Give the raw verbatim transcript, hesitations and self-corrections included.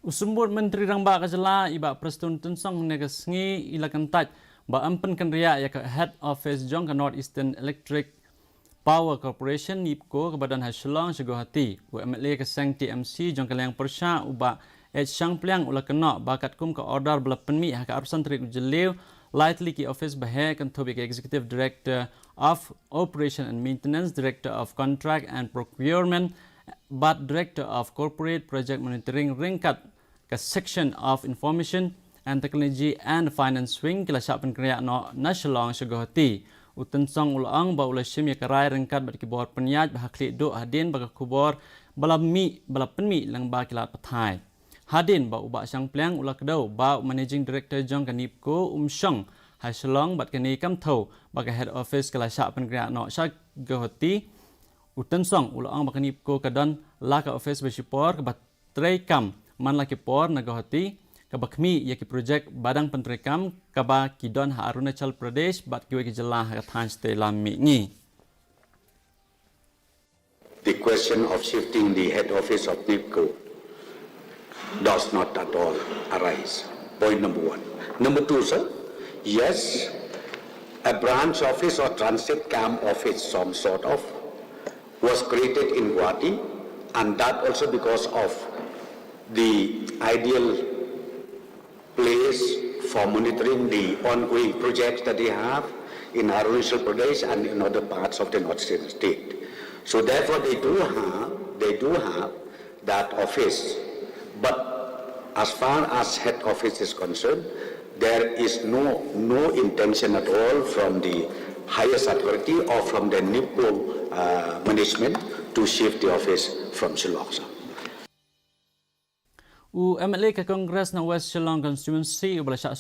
U Symbud Myntri Rangbah ka jylla i Bah Prestone Tynsong hynne ka sngi i la kyntait ba yn pynkynriah ïa ka head office jong ka North Eastern Electric Power Corporation, NEEPCO, kaba don ha Shillong sha Guwahati. U M L A ka seng T M C jong ka liang pyrshah u Bah H Shangpliang u la kynnoh ba katkum ka order ba la pynmih ha ka arphew san tarik u Jylliew, lai tylli ki office ba heh, kynthup ïa ka Executive Director of Operation and Maintenance, Director of Contract and Procurement bad Director of Corporate Project Monitoring, ryngkat ka Section of Information and Technology and Finance Wing, ki la shah pynkynriah noh na Shillong sha Guwahati. U Tynsong u la ong ba u la shim ïa ka rai ryngkat bad ki bor pynïaid ba ha khlieh duh hadien ba ka khubor ba la mih, ba la pynmih lyngba ki lad pathai. Hadien ba u Bah Shangpliang u la kdew ba u Managing Director jong ka NEEPCO um shong ha Shillong bad kane kam thew ba ka head office ka la shah pynkynriah noh sha Guwahati, u Tynsong u la ong ba ka NEEPCO ka don la ka office ba shipor kaba trei kam man la ki por na Guwahati, kaba khmih ïa ki project ba dang pyntreikam kaba ki don ha Arunachal Pradesh bad kiwei ki jylla ha ka thaiñ shatei lam mihngi. The question of shifting the head office of NEEPCO does not at all arise. Point number one. Number two, sir, yes, a branch office or transit camp office, some sort of, was created in Guwahati, and that also because of the ideal place for monitoring the ongoing projects that they have in Arunachal Pradesh and in other parts of the North Eastern state. So therefore, they do have, they do have that office. But as far as head office is concerned, there is no, no intention at all from the highest authority or from the NEEPCO uh, management to shift the office from Shillong, sir. U M L A ka Congress na West Shillong Constituency u ba la shah